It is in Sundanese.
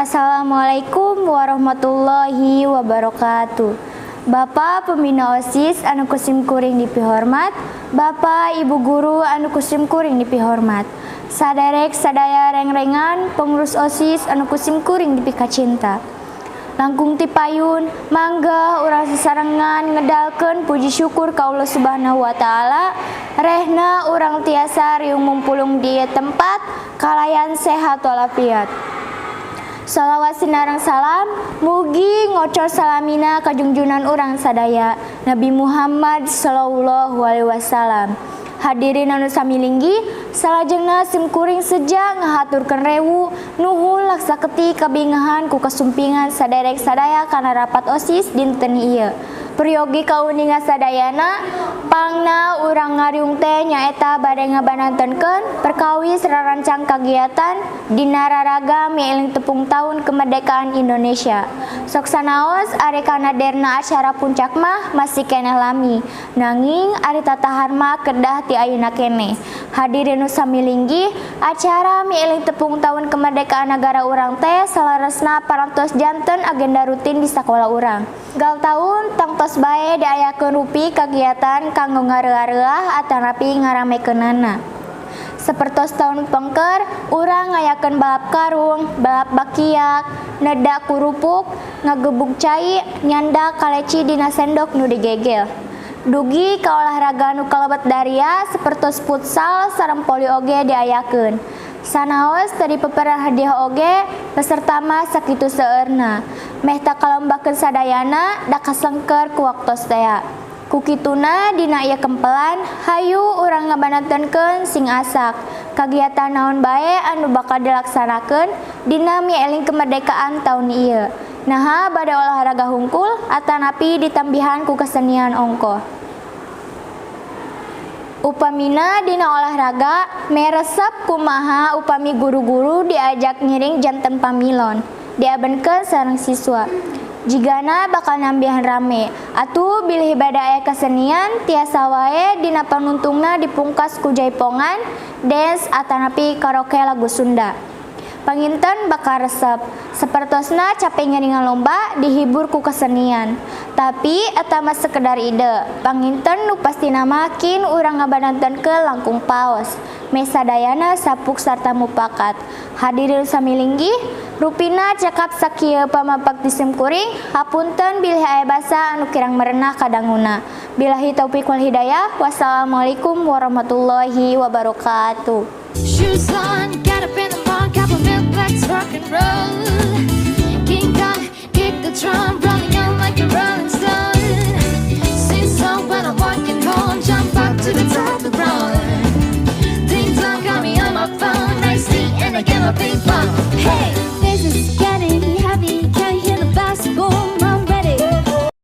Assalamualaikum warahmatullahi wabarakatuh. Bapak Pembina OSIS anu ku sim kuring dipihormat, Bapak Ibu guru anu ku sim kuring dipihormat, saderek sadaya rengrengan pengurus OSIS anu ku sim kuring dipikacinta. Langkung ti payun, mangga urang sasarengan ngedalkeun puji syukur ka Allah Subhanahu wa Taala, rehna urang tiasa riung mumpulung di tempat kalayan sehat walafiat. Salawat sinareng salam mugi ngocor salamina kajungjunan urang sadaya, Nabi Muhammad sallallahu alaihi wasallam. Hadirin anu sami linggih, salajengna sim kuring seja ngahaturkeun rewu nuhun laksaketi kabingahan ku kasumpingan saderek sadaya kana rapat OSIS dinten ieu. Peryogi kauninga sadayana, pangna urang ngariung teh nyaeta bade ngabanantenkeun perkawis rarancang kagiatan dina raraga mieling tepung tahun kemerdekaan Indonesia. Sok sanaos ari kanaderna acara puncak mah masih keneh lami, nanging ari tatahar mah kedah ti ayeuna keneh. Hadirin nu sami linggih, acara mieling tepung tahun kemerdekaan negara urang teh saleresna parantos janten agenda rutin di sakola urang. Gal taun tangtos bae diayakeun rupi kagiatan kanggo ngareureuah atanapi ngaramekeunana. Sapertos taun pengker, urang ngayakeun balap karung, balap bakiak, nedak kurupuk, ngagebug cai, nyandak kaleci dina sendok nu digegel. Dugi ka olahraga nu kalebet daria sapertos futsal sareng voli oge diayakeun. Sanaos teu dipeperah hadiah oge, peserta mah sakitu seueurna. Meh takalombakeun sadayana da kasengker ku waktos tea. Ku kituna dina ieu kempelan, hayu urang ngabanantenkeun sing asak. Kagiatan naon bae anu bakal dilaksanakeun dina mieling kemerdekaan taun ieu? Naha bade olahraga hungkul atanapi ditambihan ku kesenian ongkoh? Upamina dina olahraga, meresep kumaha upami guru-guru diajak ngiring janten pamilon, diabenkeun sareng siswa. Jigana bakal nambihan rame. Atuh bilih bade aya kesenian, tiasa wae dina panuntungna dipungkas ku jaipongan, dance atanapi karaoke lagu Sunda. Panginten bakal resep. Sapertosna cape ngiringan lomba dihibur ku kesenian. Tapi eta mah sekedar ide. Panginten nu pastina mah kin urang ngabanantenkeun langkung paos. Meh sadayana sapuk sarta mupakat. Hadirin sami linggih, rupina cekap sakieu pamapag ti sim kuring, hapunten bilih aya basa anu kirang merenah kadanguna. Billahi taufik wal hidayah. Wassalamualaikum warahmatullahi wabarakatuh. Shoes on, get up in the morning, cup of milk, let's rock and roll.